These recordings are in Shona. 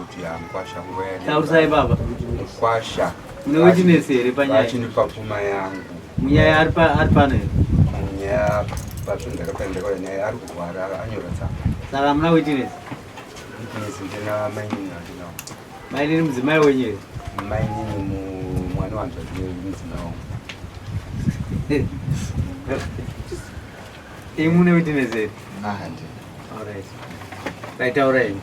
kuti hankwasha nguva yareba. Taurisai baba. Mukwasha. Mune witness here panyaya? Vachinipa pfuma yangu. Munyaya ari pa- ari pano here? Munyaya pazvinhu ndakapanda ndakauya naye ari kurwara anyora tsamba. Saka hamuna witness? Witness ndina mainini andinawo. Mainini mudzimai wenyu here? Mainini mwana wanzvadzi mudzimai wangu. Imi mune witness here? Ah, handina. All right. Right, taurai.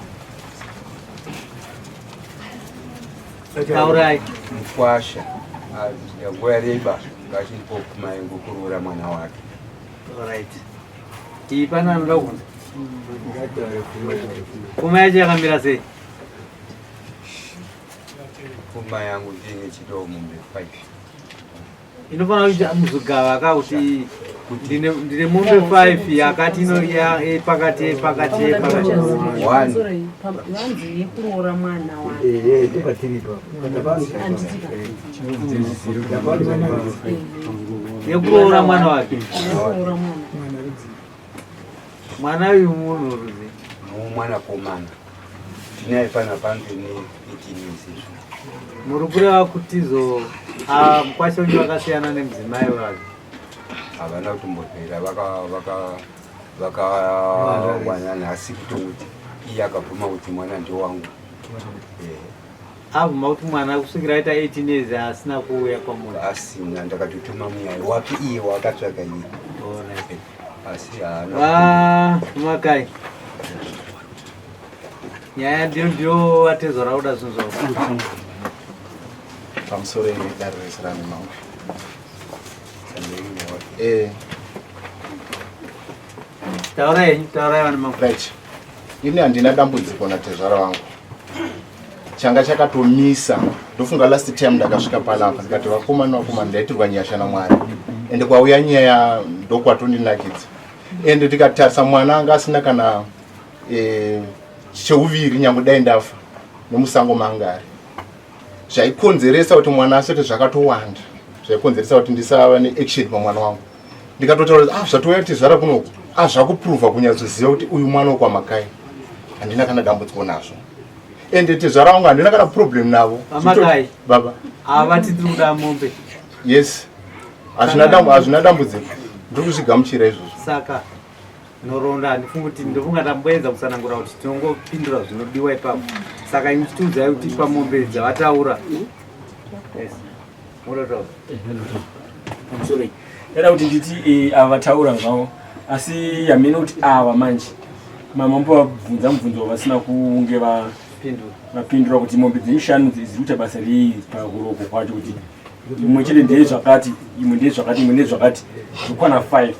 Taurai. Mukwasha nguva yareba ngachiripo pfuma yangu kuroora mwana wake. All right. Iyi pana anoda kubvunza. Pfuma yacho yakamira sei? Pfuma yangu ndinge chidawo mombe 5. Inofanira kuita muzogava ka kuti ndine ndine mombe 5 yakati ino ya eh, pakati pakati pakati. One. Vanzi yekuroora mwana wake. Yekuroora mwana wake. Yekuroora mwana. Mwana uyu munhu rudzi. Mwanakomana. Tinaye pana pange ne 18 years izvo. Muri kureva kuti zo ah, mukwasha wenyu vakasiyana nemudzimai wake. Havana kutombobvira vaka vaka vakawanana asi kutongoti iye akabvuma kuti mwana ndewangu. Eh. Abvuma kuti mwana kusvikira aita 18 years asina kuuya kwamuri. Asina ndakatotuma munyaya wapi iye waakatsvaga iye. Alright. Asi haana. Ah, Makai. Nyaya ndiyo ndiyo vatezvara kuda zvinhu zvavo. Pamusoro yedare rese rami mangu. Eh, Taurai henyu, taurai vana mangu. right. Ini handina dambudziko natezvara vangu. Changa chakatomisa. Ndofunga last time ndakasvika panapa ndikati vakomana vakomana ndaitirwa nyasha naMwari. Ende kwauya nyaya ndokwatondinakidza. Ende tikatarisa mwana anga asina kana eh, cheuviri nyangwe dai ndafa nemusango maanga ari. Zvaikonzeresa kuti mwana asete zvakatowanda. Zvaikonzeresa kuti ndisava neaction pamwana wangu. Ndikatotaura kuti ah zvatouya tezvara kunoku. Ah zvakuprova kunyatsoziva kuti uyu mwana wekwaMakai. Handina kana dambudziko nazvo. Ende tezvara wangu handina kana problem navo. VaMakai. Baba. Havati tiri kuda mombe. Yes. Hazvina dambu hazvina dambudziko. Ndiri kuzvigamuchira izvozvo. Saka nhoroondo handifungi kuti ndofunga ndamboedza kutsanangura kuti tinongopindura zvinodiwa ipapo. Saka imi chitiudzai kuti pamombe dzavataura. Yes. Munotaura. Sorry. Ndada kuti nditi eh, ava vataura zvavo asi hameno kuti ava manje mama mbovabvunza mubvunzo vasina kunge Pindura. vapindura kuti mombe dzeshanu dziri kuita basa rei pakuroko kwacho kuti imwe chete ndeyezvakati imwe ndeyezvakati imwe ndeyezvakati zvokwana 5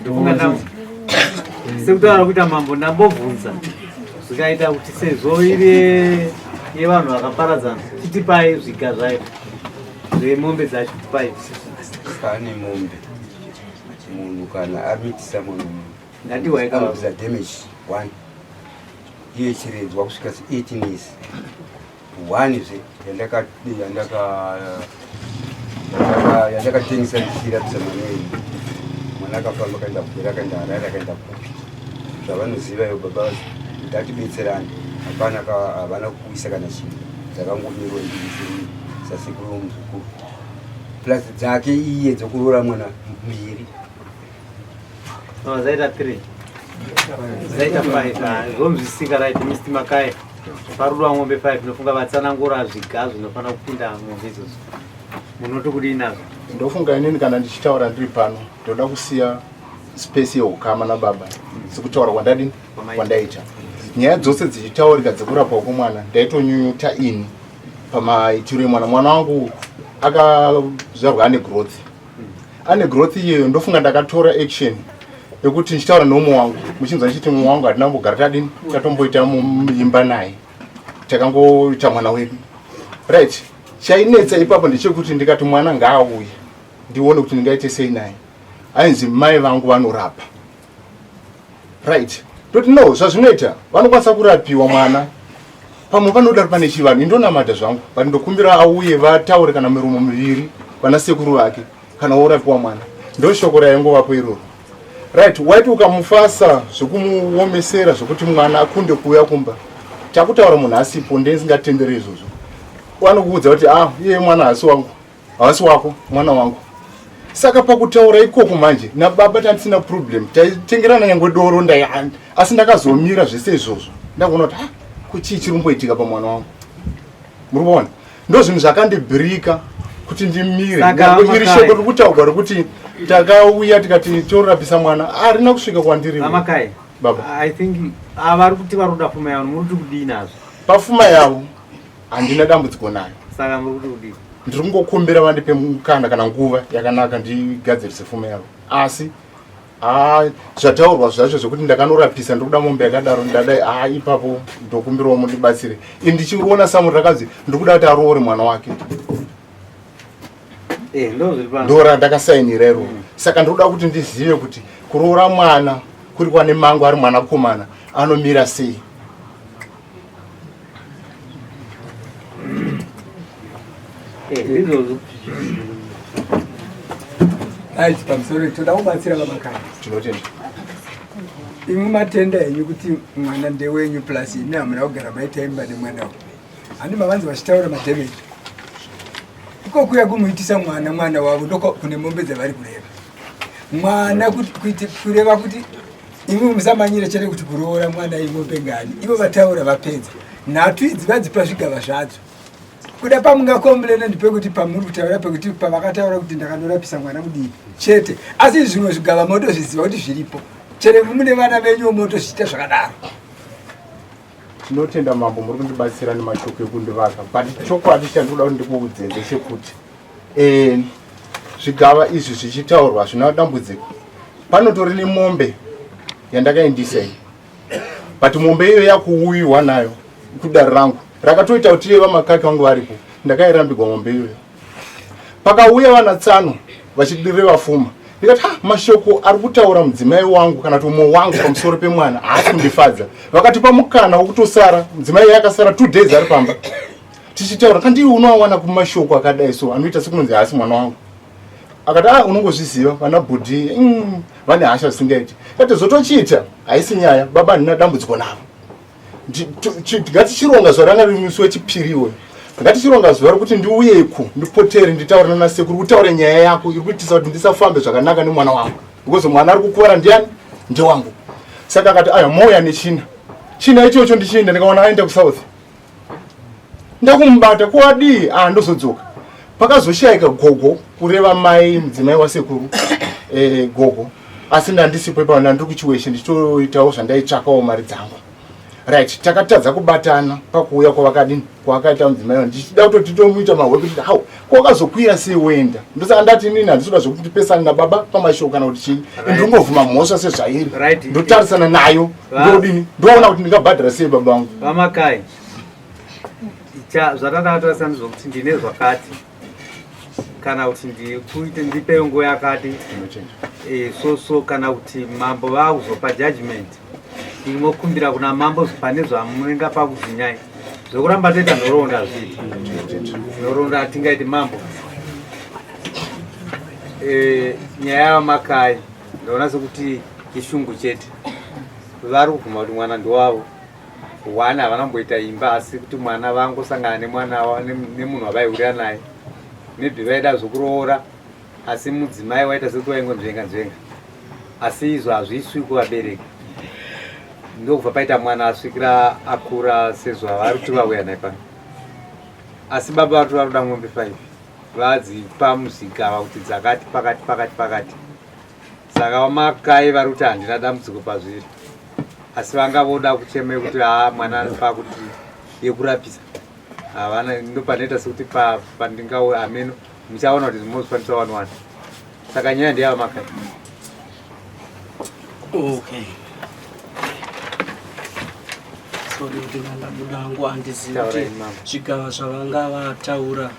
Ndofunga sekutaura kuita mambo ndambobvunza zvikaita kuti sezvo iri yevanhu vakaparadzana chitipai zviga zvayo zvemombe dzacho tipai. Pane mombe munhu kana amitisa munhu Ndatiwaika baba. anobvisa damage one iye chiredzwa kusvika 18 years one zve yandaka yandaka yandaka yandakatengesa ndichirapisa mwana wenyu mwana akafamba akaenda kugera akaenda Harare akaenda kupi zvavanoziva ivo baba ndatibetserani hapana havana kuisa kana chinhu dzakangomirwa ndiri sasekuru womuzukuru plus dzake iye dzokuroora mwana mbiri. No, zaita 3. Zaita 5. Ah, zvonzwisika right Mr. Makai. Parudo mombe 5 ndofunga vatsanangura zviga zvinofanira kupinda mombe idzodzo. Munoti kudii nazvo? Ndofunga inini kana ndichitaura ndiri pano ndoda kusiya space yeukama nababa sekutaura kwandadini kwandaita. Nyaya dzose dzichitaurika dzekurapwa kwemwana ndaitonyunyuta ini pamaitiro emwana. Mwana wangu akazvarwa ane growth. Ane growth iyoyo ndofunga ndakatora action yekuti ndichitaura neumwe wangu muchinzwa ndichiti mumwe wangu hatina kumbogara tadini tatomboita imba naye takangoita mwana wedu right. Chainetsa ipapo ndechekuti ndikati mwana ngaauye ndione kuti ndingaite sei naye, ainzi mai vangu vanorapa right. Toti no, zvazvinoita vanokwanisa kurapiwa mwana pamwe panoda pane chivanhu indonamata zvangu but ndokumbira auye vataure kana miromo miviri vana sekuru vake kana worapiwa mwana, ndo shoko raingovapo iroro right. Waiti ukamufasa zvekumuomesera zvekuti mwana akunde kuuya kumba Takutaura munhu asipo ndendisingatendere izvozvo. Vanokuudza kuti ah iye mwana haasi wangu. Haasi wako mwana wangu. Saka pakutaura ikoko manje nababa tandisina problem taitengerana nyangwe doro ndai asi ndakazomira zvese izvozvo ndakuona kuti ah kuchii chiri kumboitika pamwana wangu. Muri kuona? Ndozvinhu zvakandibhirika kuti ndimire. Iri shoko riri kutaurwa rekuti takauya tikati torapisa mwana harina kusvika kwandiri. Amakai. Baba. I think vari kuti vari kuda fuma yavo muri kuti kudii nazvo? Pafuma yavo handina dambudziko nayo. Saka muri kuti kudii? Ndiri kungokumbira vandipe mukana kana nguva yakanaka ndigadzirise fuma yavo. Asi ah, zvataurwa zvacho zvekuti ndakanorapisa ndiri kuda mombe yakadaro ndadai ah, ipapo ndokumbirawo mundibatsire. Ini ndichiona samu rakanzi ndiri kuda kuti aroore mwana wake. Eh, ndora ndakasainira iroro mm. Saka ndinoda kuti ndizive kuti kuroora mwana kuri kwane mangu ari mwanakomana anomira sei. Eh, izvozvo right pamusoro toda kubatsira vamakaya tinotenda imwe matenda henyu kuti mwana ndewenyu plus imi hamuna kugara maita imba nemwana uyu handi mavanzi vachitaura madamage ikokuya kumuitisa mwana mwana wavo ndoko kune mombe dzavari kureva mwana kureva kuti imwe musamanyire chete kuti kuroora mwana imombe ngani ivo vataura vapedza nhatu idzi vadzipa zvigava zvadzo kuda pamungakomblena ndipekuti pamuri kutaura pekuti pavakataura kuti ndakanorapisa mwana mudiki chete asi zvimwe zvigava motozviziva kuti zviripo chero mune vana venyu motozviita zvakadaro. Tinotenda mambo muri kundibatsira nemashoko ekundivaka but chokwadi chandikuda kuti ndikuudze ndechekuti eh, zvigava izvi zvichitaurwa hazvina dambudziko panotori nemombe yandakaindisa iyi but mombe iyo yakuuyiwa nayo kudare rangu rakatoita kuti iye vamakaki vangu varipo ndakairambigwa mombe iyoyo pakauya vana tsano vachidireva fuma ndikati ha mashoko ari kutaura mudzimai wangu kana kuti umwe wangu pamusoro pemwana haasi kundifadza vakatipa mukana wekutosara mudzimai iye akasara two days ari pamba tichitaura kandi iwe unoawana kumashoko akadai so anoita sekunonzi haasi mwana wangu akati ah unongozviziva vana bhudhi mm, vane hasha zvisingaiti kati zvotochiita haisi nyaya baba handina dambudziko navo ngatichironga zuva ranga riri musi wechipiri iwoyo ngatichironga zuva rekuti ndiuyeku ndipotere nditaure nanasekuru kutaure nyaya yako iri kuitisa kuti ndisafambe zvakanaka nemwana wangu because mwana ari kukuvara ndiani ndewangu saka akati aya mouya nechina china ichocho ndichienda ndikaona aenda kusouth ndakumubata kuwadii ah ndozodzoka pakazoshayika gogo kureva mai mudzimai wasekuru eh, gogo asi ndandisipo ipapo ndandiri kuchiweshe ndichitoitawo zvandaitsvakawo mari dzangu right takatadza kubatana pakuuya kwavakadini kwavakaita mudzimai wangu ndichida kutoti tomuita mahwe kuti hau kwakazokwira sei woenda ndosaka ndati inini handisi kuda zvekuti ndipesane nababa pamashoko kana kuti chii ndingovhuma mhosva sezvairi ndotarisana nayo ndodini ndoona kuti ndingabhadhara sei baba vangu vamakai zvatakatarisa ndezvokuti ndine zvakati kana kuti ndikuite ndipewo nguva yakati eh, so so kana kuti mambo vakuzopa judgment ndinokumbira kuna mambo pane zvamunenga pakuzinyai zvokuramba toita nhoroondo hazviiti nhoroondo hatingaiti mambo eh, nyaya yavamakai ndaona sekuti ishungu chete vari kubvuma kuti mwana ndowavo one havana kumboita imba asi kuti mwana vangosangana nemwana nemunhu wavaihurira naye maybe vaida zvokuroora asi mudzimai waita sekuti waingonzvenga nzvenga asi izvo hazviiswi kuvabereki ndokubva paita mwana asvikira akura sezvavari kuti vauya naye pano asi baba vari kuti vari kuda mombe five vadzipa muzvigava kuti dzakati pakati pakati pakati saka vamakai vari kuti handina dambudziko pazviri asi vanga voda kuchema yekuti haa mwana anofa kuti yekurapisa havana ndopanoita sekuti pandingawe ameno muchaona kuti mozvikwanisa wani wani saka nyaya ndeyava makai okay sorry kuti ndandabuda hangu handizivi kuti zvigava zvavanga vataura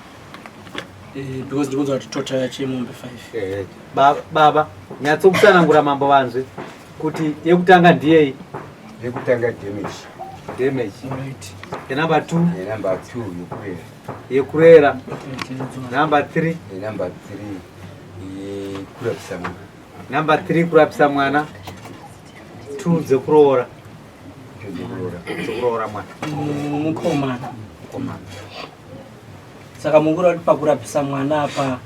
eh, because ndikunzwa kuti tota yacho yemombe five eh, baba nyatsokutsanangura mambo vanzwe kuti yekutanga ndiyei yekutanga damage damage right yenumber 2 yenumber 2 yekurera yekurera number 3 yenumber 3 yekurapisa mwana number 3 kurapisa mwana 2 dzekuroora Dzekuroora mwana. Mukomana. Saka mungura kuti pakurapisa mwana apa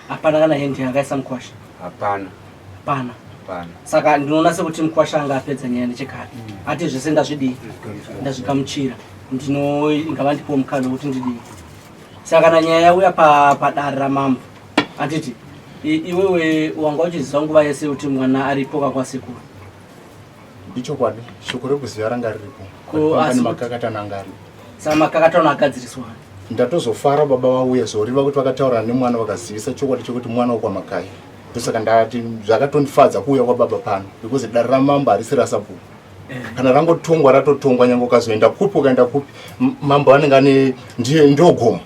hapana kana hendi yakaisa mukwasha. Hapana. Hapana. Hapana. Saka ndinoona sekuti mukwasha anga apedza nyaya nechekare. Ati zvese ndazvidii? Ndazvigamuchira. Ndino ingava ndipiwo mukana wekuti ndidii. Saka kana nyaya yauya padare ramambo handiti iwewe wanga uchiziva nguva yese kuti mwana aripo kakwasekuru? Ichokwadi, shoko rekuziva ranga riripo. Pane makakatano anga aripo. Saka makakatano agadziriswa. Ndatozofara baba vauya zoreva kuti vakataura nemwana vakazivisa chokwadi chekuti mwana wekwaMakai. Ndosaka ndati zvakatondifadza kuuya kwababa pano because dare ramambo harisi rasabhuku. Kana rangotongwa ratotongwa nyange ukazoenda kupi ukaenda kupi mambo anenge ane ndiye ndogomo.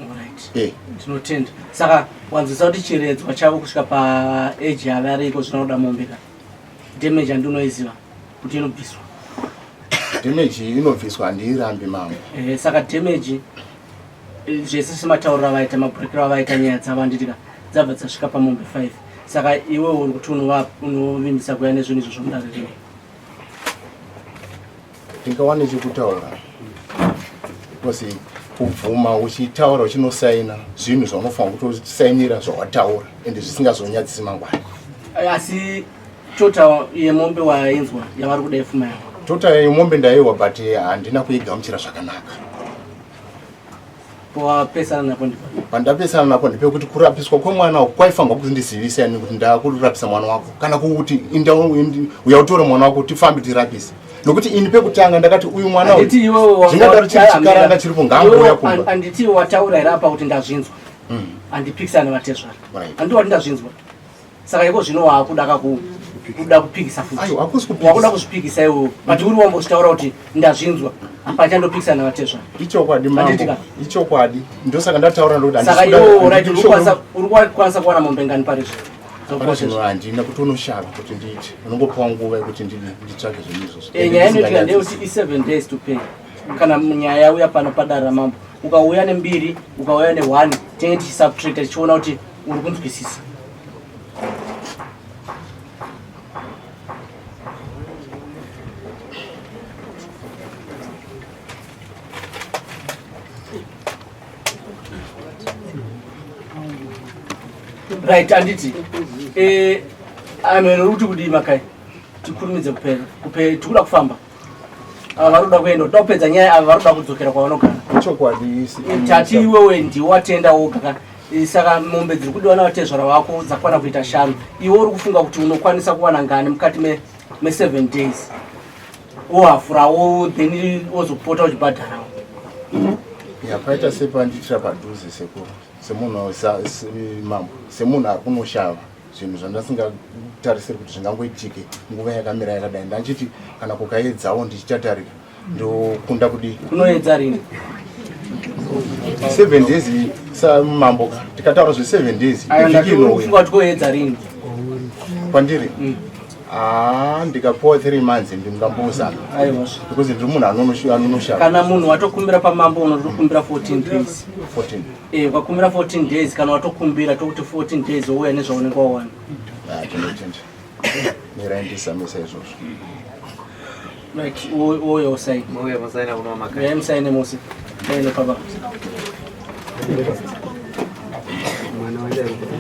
Alright. Tinotenda. Saka wanzwisa kuti chiredzwa chavo kusvika paage yavariko zvinoda mombe ka. Damage andinoiziva kuti inobviswa. Damage inobviswa handiirambi mambo. Saka damage zvese sematauriro avaita mabhurekero avaita nyaya dzavo handitika dzabva dzasvika pamombe 5. Saka iwe uri kuti unovimbisa kuya nezvinhu izvo zvomudare rino. Ndingawane chekutaura because kubvuma uchitaura uchinosaina zvinhu zvaunofanira kutosainira zvawataura ende zvisingazonyadzisi mangwana. Asi tota yemombe wainzwa yavari kuda ifuma yavo. Tota yemombe ndaiwa but handina kuigamuchira zvakanaka. Wapesana napo ndipo? Pandapesana napo ndepekuti kurapiswa kwemwana uku kwaifanirwa kundizivisa ini kuti ndakurapisa mwana wako kana kuti uya utore mwana wako tifambe tirapise. Nokuti ini pekutanga ndakati uyu mwana uyu zvingadaro chiri chikaranga chiripo ngaangouya kumba. Handiti wataura here apa kuti ndazvinzwa? Handipikisane vatezvara. Handiti wati ndazvinzwa? Saka iko zvino waakuda kuda kupikisa futi. Aiwa, hakusi kupikisa. Wakuda kuzvipikisa iwewe. But uri wambozvitaura kuti ndazvinzwa. Apa chandopikisana vatezvara. Ichokwadi mambo. Handiti ka? Ichokwadi. Ndosaka ndataura ndokuti Saka handisi kuda- iwewe right, handidi shoko uri kukwanisa kuwana mombe ngani pari zvino? Pari zvino handina kuti unoshava kuti ndiite. Unongopiwa nguva yekuti nditsvake zvinhu izvozvo. Nyaya inoitika ndeyekuti i7 days to pay. Kana nyaya yauya pano padare ramambo, ukauya nembiri, ukauya ne1, tinenge tichisubtracta tichiona kuti uri kunzwisisa. Right, anditi. Ameno uri kuti kudii Makai? Tikurumidze kupera. Kupera tikuda kufamba. Ava vari kuda kuenda, toda kupedza nyaya, ava vari kuda kudzokera kwavanogara. Chokwadi isi. Tati iwewe ndiwe watenda woga ka. Saka mombe dziri kudiwa navatezvara vako dzakwana kuita 5. Iwe uri kufunga kuti unokwanisa kuwana ngani mukati me 7 days? Wohafurawo then wozopota uchibhadharawo. Ya, paita sepandiitira padhuze sekuru. Semunhu mambo, semunhu ari kunoshava zvinhu zvandasingatarisiri kuti zvingangoitike nguva yakamira yakadai. Ndachiti kana kukaedzawo ndichitatarika ndokunda kudii? Kunoedza rini? 7 days sa mambo ka. Tikataura zve 7 days. Ayo, Vhiki ndati inouya. unofunga kuti koedza rini? Kwandiri? Ndikapuwa 3 months ndingambozama. Aiwa. Because ndiri munhu anonoshava. Kana munhu watokumbira pamambo unotokumbira 14 days. 14. Ukakumbira 14 days kana watokumbira tokuti 14 days wouya nezvaunenge wawana. Tinotenda. Mirai ndisamisa izvozvo. Right, wouya usaine. Wouya musaine kuno Makai. Uyai musaine mose. Musaine paba. Mwana wacho ari kuona.